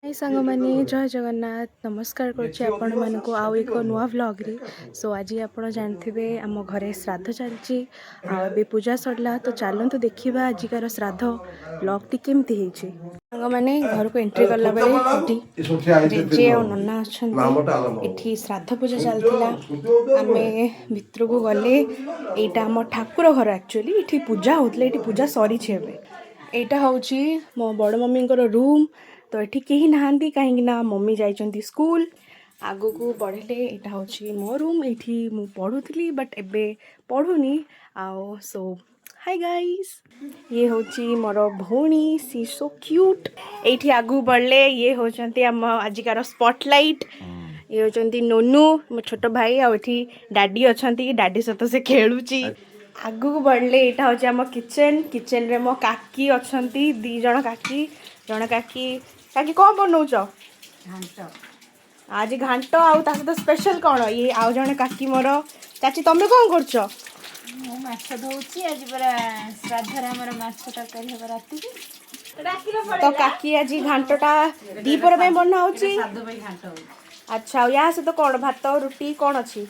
High ସାଙ୍ଗମାନେ, ଜୟ ଜଗନ୍ନାଥ। ନମସ୍କାର କରୁଛି ଆପଣମାନଙ୍କୁ ଆଉ ଏକ ନୂଆ ଭ୍ଲଗ୍ରେ। ସୋ ଆଜି ଆପଣ ଜାଣିଥିବେ, ଆମ ଘରେ ଶ୍ରାଦ୍ଧ ଚାଲିଛି ଆଉ ଏବେ ପୂଜା ସରିଲା। ତ ଚାଲନ୍ତୁ ଦେଖିବା ଆଜିକାର ଶ୍ରାଦ୍ଧ ଭ୍ଲଗ୍ଟି କେମିତି ହେଇଛି। ସାଙ୍ଗମାନେ, ଘରକୁ ଏଣ୍ଟ୍ରି କଲାବେଳେ ଏଠି ଜେଜେ ଆଉ ନନା ଅଛନ୍ତି। ଏଠି ଶ୍ରାଦ୍ଧ ପୂଜା ଚାଲିଥିଲା। ଆମେ ଭିତରକୁ ଗଲେ ଏଇଟା ଆମ ଠାକୁର ଘର। ଆକ୍ଚୁଆଲି ଏଠି ପୂଜା ହେଉଥିଲା, ଏଠି ପୂଜା ସରିଛି ଏବେ। ଏଇଟା ହେଉଛି ମୋ ବଡ଼ ମମିଙ୍କର ରୁମ୍। ତ ଏଠି କେହି ନାହାନ୍ତି, କାହିଁକି ନା ମମି ଯାଇଛନ୍ତି ସ୍କୁଲ। ଆଗକୁ ବଢ଼ିଲେ ଏଇଟା ହେଉଛି ମୋ ରୁମ୍। ଏଇଠି ମୁଁ ପଢ଼ୁଥିଲି, ବଟ୍ ଏବେ ପଢ଼ୁନି ଆଉ। ସୋ ହାଇ ଗାଇସ୍, ଇଏ ହେଉଛି ମୋର ଭଉଣୀ। She so cute. ଏଇଠି ଆଗକୁ ବଢ଼ିଲେ ଇଏ ହେଉଛନ୍ତି ଆମ ଆଜିକାର ସ୍ପଟଲାଇଟ୍। ଇଏ ହେଉଛନ୍ତି ନୋନୁ, ମୋ ଛୋଟ ଭାଇ। ଆଉ ଏଠି ଡାଡି ଅଛନ୍ତି, ଡାଡି ସହିତ ସେ ଖେଳୁଛି। ଆଗକୁ ବଢ଼ିଲେ ଏଇଟା ହେଉଛି ଆମ କିଚେନ୍। କିଚେନ୍ରେ ମୋ କାକି ଅଛନ୍ତି, ଦି ଜଣ କାକି, ଜଣେ କାକି। କାକି, କ'ଣ ବନଉଛ? ଆଜି ଘାଣ୍ଟ। ଆଉ ତା ସହିତ ସ୍ପେଶାଲ କ'ଣ? ଇଏ ଆଉ ଜଣେ କାକି ମୋର। ଚାଚୀ, ତମେ କ'ଣ କରୁଛ? ମୁଁ ମାଛ ଧୋଉଛି। ଆଜି ପରା ଶ୍ରାଦ୍ଧରେ ଆମର ମାଛ ତରକାରୀ ହେବ ରାତିକି। ତ କାକି, ଆଜି ଘାଣ୍ଟଟା ଦିପହର ପାଇଁ ବନା ହଉଛି? ଆଚ୍ଛା, ଆଉ ୟା ସହିତ କ'ଣ? ଭାତ, ରୁଟି, କ'ଣ ଅଛି?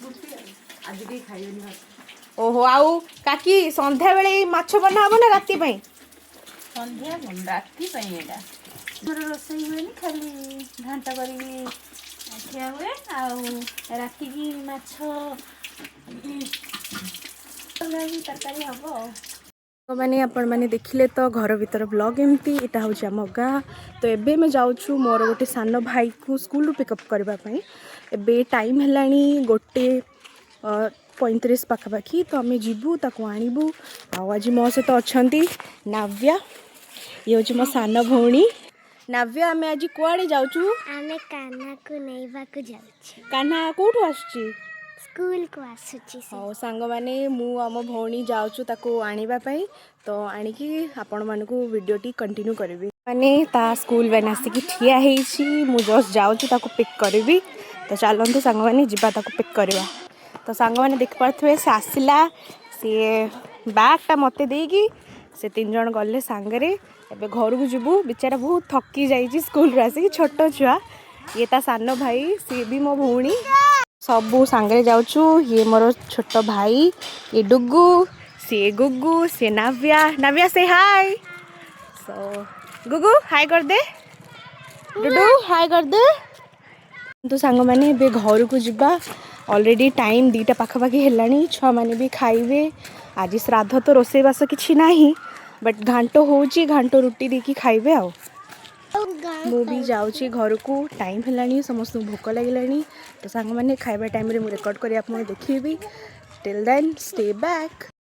ଓହୋ, ଆଉ କାକି, ସନ୍ଧ୍ୟାବେଳେ ଏଇ ମାଛ ବନା ହବ ନା ରାତି ପାଇଁ? ସନ୍ଧ୍ୟା, ରାତି ପାଇଁ। ଏଇଟା ଆମର ରୋଷେଇ ହୁଏନି, ଖାଲି ଘାଣ୍ଟ କରିକି ଖିଆ ହୁଏ। ଆଉ ରାତିକି ମାଛ ତରକାରୀ ହବ ଆଉ। ମାନେ, ଆପଣମାନେ ଦେଖିଲେ ତ ଘର ଭିତର ଭ୍ଲଗ୍ ଏମିତି। ଏଇଟା ହେଉଛି ଆମ ଗାଁ। ତ ଏବେ ଆମେ ଯାଉଛୁ ମୋର ଗୋଟେ ସାନ ଭାଇକୁ ସ୍କୁଲରୁ ପିକଅପ୍ କରିବା ପାଇଁ। ଏବେ ଟାଇମ୍ ହେଲାଣି 1:35 ପାଖାପାଖି। ତ ଆମେ ଯିବୁ, ତାକୁ ଆଣିବୁ। ଆଉ ଆଜି ମୋ ସହିତ ଅଛନ୍ତି ନାવ્ୟା। ଇଏ ହେଉଛି ମୋ ସାନ ଭଉଣୀ। ନାવ્ୟା, ଆମେ ଆଜି କୁଆଡ଼େ ଯାଉଛୁ? ଆମେ କାହ୍ନାକୁ ନେଇବାକୁ ଯାଉଛୁ। କାହ୍ନା କେଉଁଠୁ ଆସୁଛି? ସ୍କୁଲକୁ ଆସୁଛି ସେ। ହଉ ସାଙ୍ଗମାନେ, ମୁଁ ଆମ ଭଉଣୀ ଯାଉଛୁ ତାକୁ ଆଣିବା ପାଇଁ। ତ ଆଣିକି ଆପଣମାନଙ୍କୁ ଭିଡ଼ିଓଟି କଣ୍ଟିନ୍ୟୁ କରିବି। ମାନେ, ତା ସ୍କୁଲ ଭ୍ୟାନ୍ ଆସିକି ଠିଆ ହେଇଛି। ମୁଁ ଜଷ୍ଟ ଯାଉଛି, ତାକୁ ପିକ୍ କରିବି। ତ ଚାଲନ୍ତୁ ସାଙ୍ଗମାନେ, ଯିବା, ତାକୁ ପିକ୍ କରିବା। ତ ସାଙ୍ଗମାନେ, ଦେଖିପାରୁଥିବେ, ସେ ଆସିଲା। ସିଏ ବ୍ୟାଗ୍ଟା ମୋତେ ଦେଇକି ସେ ତିନି ଜଣ ଗଲେ ସାଙ୍ଗରେ। ଏବେ ଘରକୁ ଯିବୁ। ବିଚାରା ବହୁତ ଥକି ଯାଇଛି ସ୍କୁଲରୁ ଆସିକି, ଛୋଟ ଛୁଆ। ଇଏ ତା ସାନ ଭାଇ, ସିଏ ବି ମୋ ଭଉଣୀ। ସବୁ ସାଙ୍ଗରେ ଯାଉଛୁ। ଇଏ ମୋର ଛୋଟ ଭାଇ, ଇଏ ଡୁଗୁ, ସିଏ ଗୁଗୁ, ସିଏ ନାଭ୍ୟା। ନାଭ୍ୟା, ସେ ହାଇ। ସୋ ଗୁଗୁ, ହାଇ କରିଦେ। ଡୁଡୁ, ହାଇ କରିଦେ। ତ ସାଙ୍ଗମାନେ, ଏବେ ଘରକୁ ଯିବା। ଅଲରେଡ଼ି ଟାଇମ୍ 2ଟା ପାଖାପାଖି ହେଲାଣି। ଛୁଆମାନେ ବି ଖାଇବେ। ଆଜି ଶ୍ରାଦ୍ଧ ତ ରୋଷେଇବାସ କିଛି ନାହିଁ, ବଟ୍ ଘାଣ୍ଟ ହେଉଛି। ଘାଣ୍ଟ ରୁଟି ଦେଇକି ଖାଇବେ। ଆଉ ମୁଁ ବି ଯାଉଛି ଘରକୁ। ଟାଇମ୍ ହେଲାଣି, ସମସ୍ତଙ୍କୁ ଭୋକ ଲାଗିଲାଣି। ତ ସାଙ୍ଗମାନେ, ଖାଇବା ଟାଇମ୍ରେ ମୁଁ ରେକର୍ଡ଼ କରି ଆପଣଙ୍କୁ ଦେଖେଇବି। Till then, stay back.